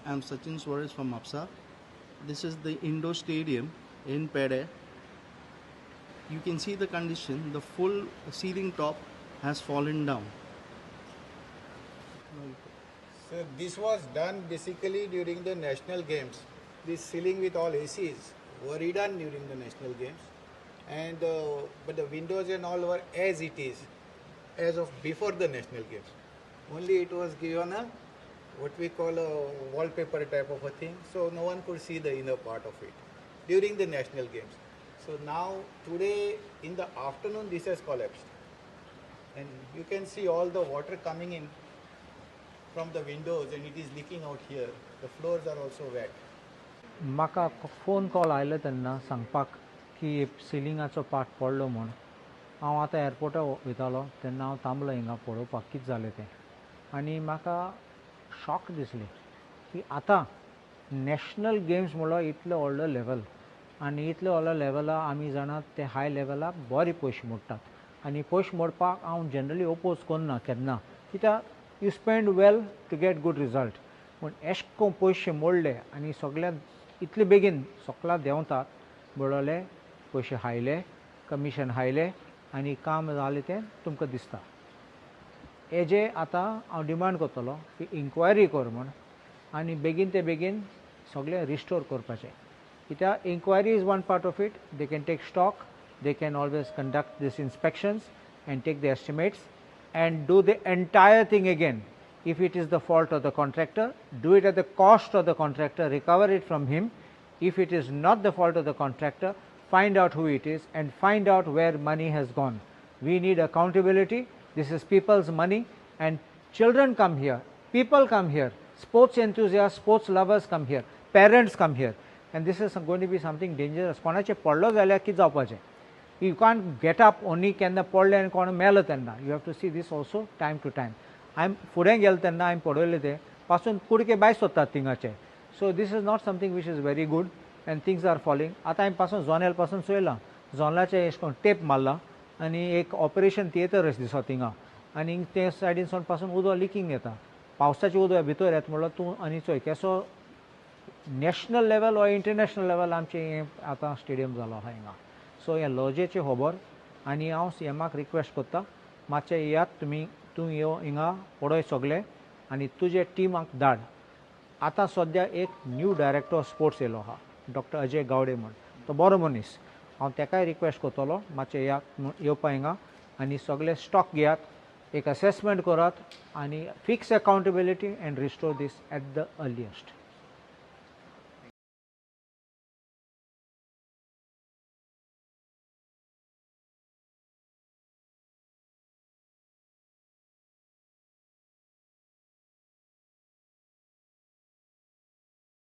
I am Sachin Suarez from Mapsa. This is the indoor stadium in Pedem. You can see the condition, the full ceiling top has fallen down. So this was done basically during the national games. This ceiling with all ACs were redone during the national games, and but the windows and all were as it is, as of before the national games. Only it was given a what we call a wallpaper type of a thing, so no one could see the inner part of it during the national games. So now today in the afternoon this has collapsed, and you can see all the water coming in from the windows, and it is leaking out here. The floors are also wet. म्हाका phone call आयलो तेन्ना सांगपाक की सिलिंगाचो part पडलो म्हूण. हांव आतां एअरपोर्टार वयतालो तेन्ना हांव थांबलो हिंगा पळोवपाक कितें जालें तें, आनी म्हाका शॉक दिसली की आतां नॅशनल गेम्स म्हणलो इतलो व्हडलो लेवल, आनी इतलो व्हडलो लेवला आमी जाणात ते हाय लेवलाक बरे पयशे मोडटात, आनी पयशे मोडपाक हांव जनरली ओपोज करना केन्ना, कित्याक you spend well to get good result. पूण एशें करून पयशे मोडले आनी सगळ्या इतले बेगीन सगळ्या देंवतात म्हणले पयशे हायले, कमिशन हायले आनी काम जालें तें तुमकां दिसता. हेजे आतां हांव डिमांड करतलो की इन्क्वायरी कर म्हूण आनी बेगीन ते बेगीन सगळें रिस्टोर करपाचें, कित्याक inquiry is one part of it. They can take stock, they can always conduct this inspections and take the estimates and do the entire thing again. If it is the fault of the contractor, do it at the cost of the contractor, recover it from him. If it is not the fault of the contractor, find out who it is and find out where money has gone. We need accountability. This is people's money, and children come here, people come here, sports enthusiasts, sports lovers come here, parents come here, and this is going to be something dangerous. कोणाचें पडलो जाल्यार कितें जावपाचें? You can't get up only केन्ना पडलें आनी कोण मेलो तेन्ना. You have to see this also time to time. हांवें फुडें गेलें तेन्ना हांवें पळयलें तें पासून कुडके भायर सोदतात थिंगाचे. So this is not something which is very good and things are falling. आतां हांवें पासून जोनेल पासून चोयलां, जोनलाचें एशें करून टेप मारला आनी एक ऑपरेशन थिएटर अशें दिसता थिंगा, आनी ते सायडीन पासून उदक लिकींग येता, पावसाचें उदक भितर येता. म्हणल्यार तूं आनी चोय केसो नॅशनल लेवल वा इंटरनॅशनल लेवल आमचें हें आतां स्टेडियम जालो आहा हिंगा. सो हें लजेचें खबर, आनी हांव सी एमाक रिक्वेस्ट करता मातशें येयात तुमी, तूं यो हिंगा पळय सगळें आनी तुजे टिमाक धाड. आतां सद्या एक न्यू डायरेक्टर ऑफ स्पोर्ट्स येयलो आहा, डॉक्टर अजय गावडे म्हूण, तो बरो मनीस. हांव तेकाय रिक्वेस्ट करतलो मातशें येयात येवपा हिंगा आनी सगळे स्टॉक घेयात, एक असेसमेंट करात आनी fix accountability and restore this at the earliest.